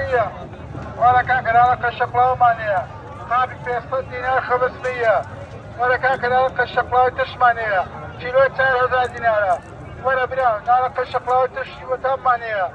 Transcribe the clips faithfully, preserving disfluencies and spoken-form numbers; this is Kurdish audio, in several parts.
Were kake, naraqa şeqlawa mane ye. Qabî pênc sed dînar ximis min ye. Were kake, naraqa şeqlawa tişt mane ye. Kîlo çar hezar dînar e. Were bira, naraqa şeqlawa tişt û tam mane ye.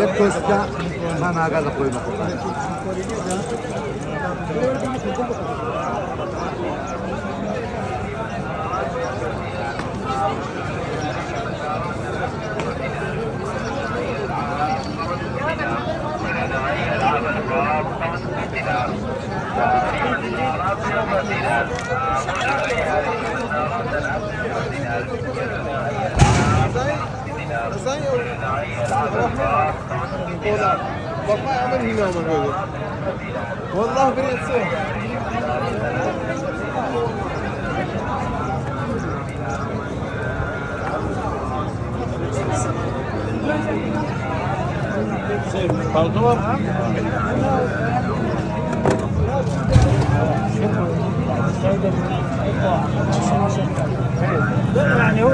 Yek koska mamaga da koyma. Baba, hemen hîna me böyle. Vallahi bir etsin. Şey, kaldı mı? Yani o,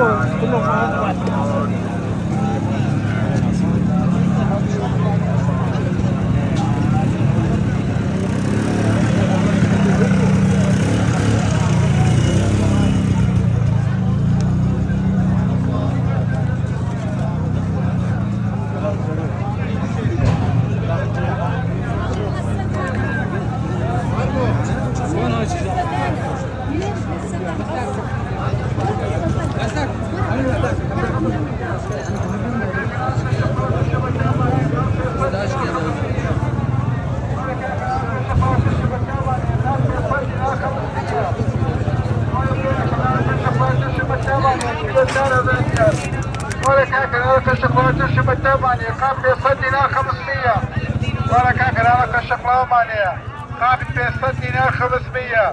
Were kake, naraqa şeqlawa mane ye. Qabî pênc sed dînar ximis min ye.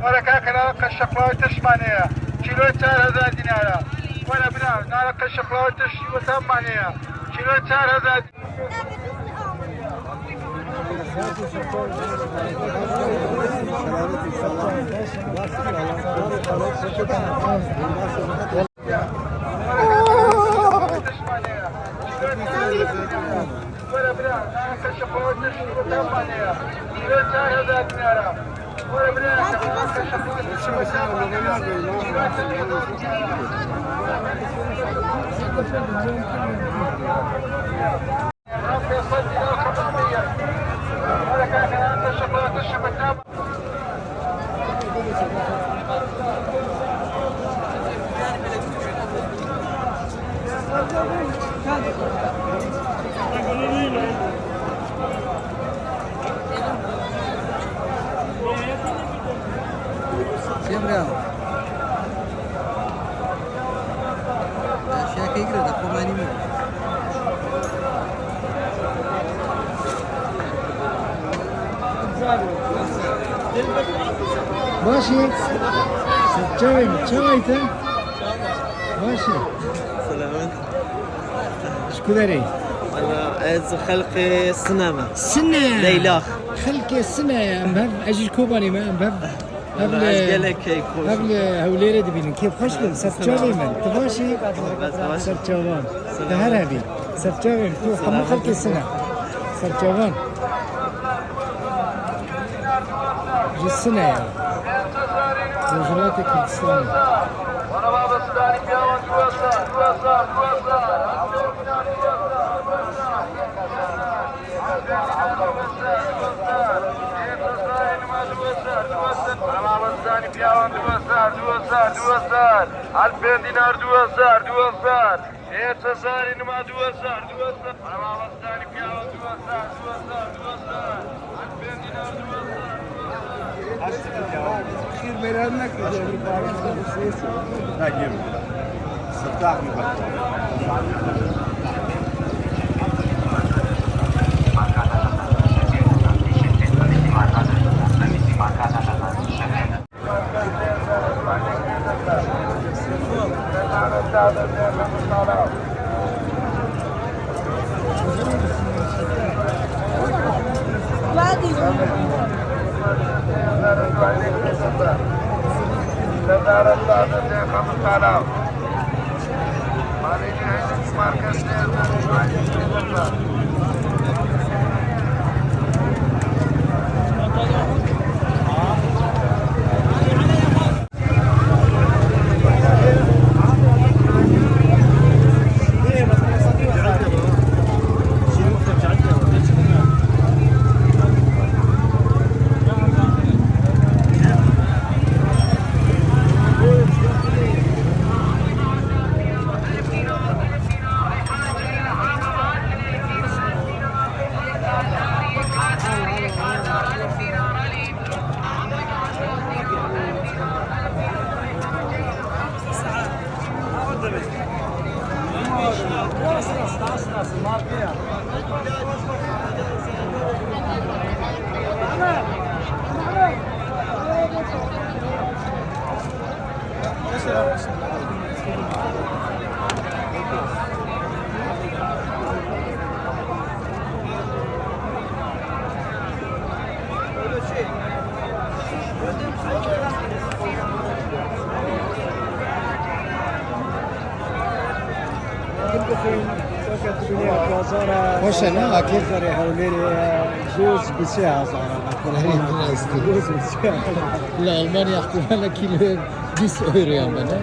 Were kake, naraqa şeqlawa tişt mane ye. Kîlo çar hezar dînar e. Were bira, naraqa şeqlawa tişt û tam mane ye. Kîlo çar hezar. Cemre. Şekeyi girdi, komani mi? Baş î. Çawa, çawa î te? Baş î. Selamet. Ji ku derê? Wala ez xelkê Sine me. Sine. Leylax. Xelkê Sine ye. Em hev, ez jî ji Kobanê me, em hev. Hev li, hev li Hewlêrê dibînin. Kêfxweş bin. Serçavê min. Tu baş î? Serçavan. Tu her hebî. Serçavê min. Tu hemû xelkê Sine. Serçavan. Ji Sine ye. Rojhilatê Kurdistanê. Du hezar, du hezar. Alp Bendînar du hezar, du hezar. Hêt hezarî nima du hezar, du hezar. Araba Westanî piyawa du hezar, du hezar, du hezar. Alp Bendînar du hezar, du hezar. Xweş e, ne, Akif? Hewlêrê, e, doz bi sê hezar e. Doz bi sê hezar. Li Almanya ihtimale kîlo bîst euroya me, ne?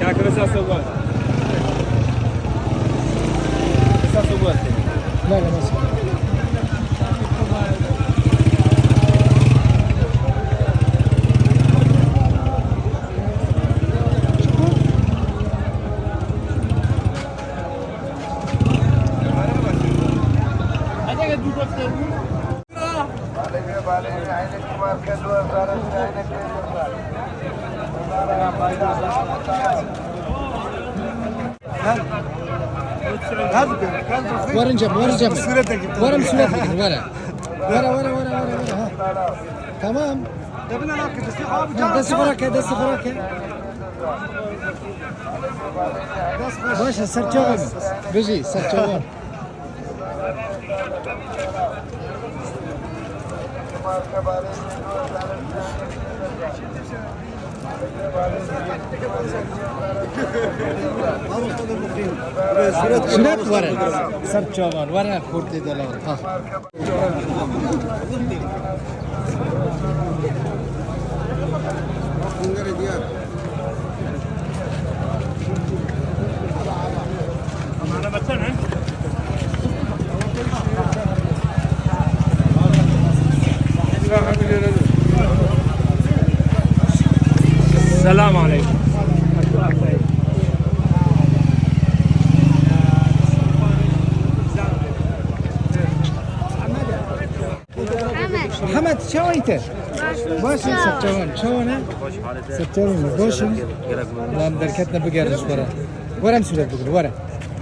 Kaka, bes asıl var. Bes asıl var. Merhaba. Werin cem, werin cem. Werin suret bikin, were. Were, were, were, were, were, ha. Tamam. Ha, destê xwe rake, destê xwe rake. Baş e, ser çavan. Bijî, ser çavan. Suret were. Ser çavan, were, xortê delal. Ha. Selam aleyküm. Mihemed, çawa yî te? Baş e, serçavan. Çawan e? Serçavan. Baş e. Lan derketine bigerin ji xwe re. Were em sûret bigirin, were.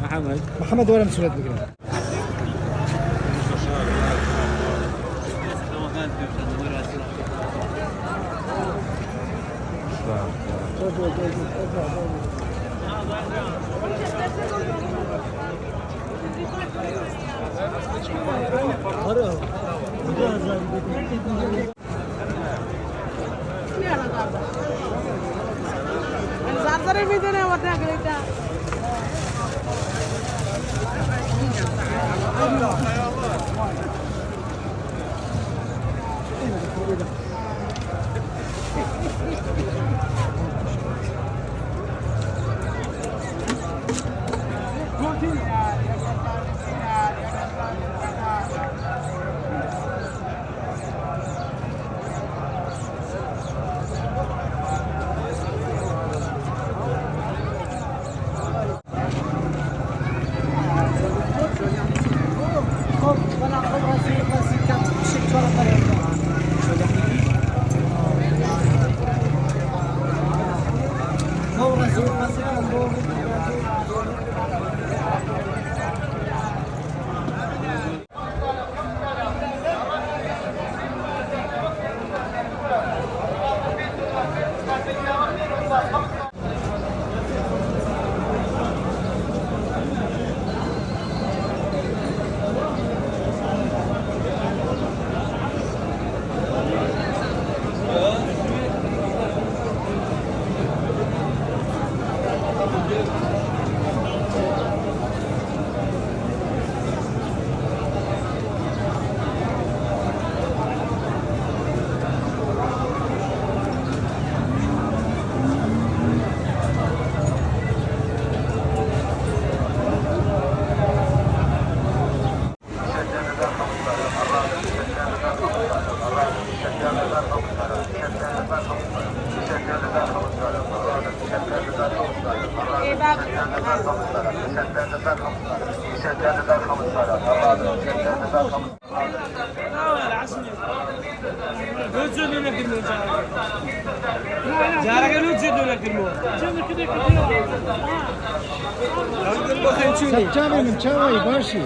Mihemed. Mihemed, were em sûret bigirin. Çavê min çawayî başî.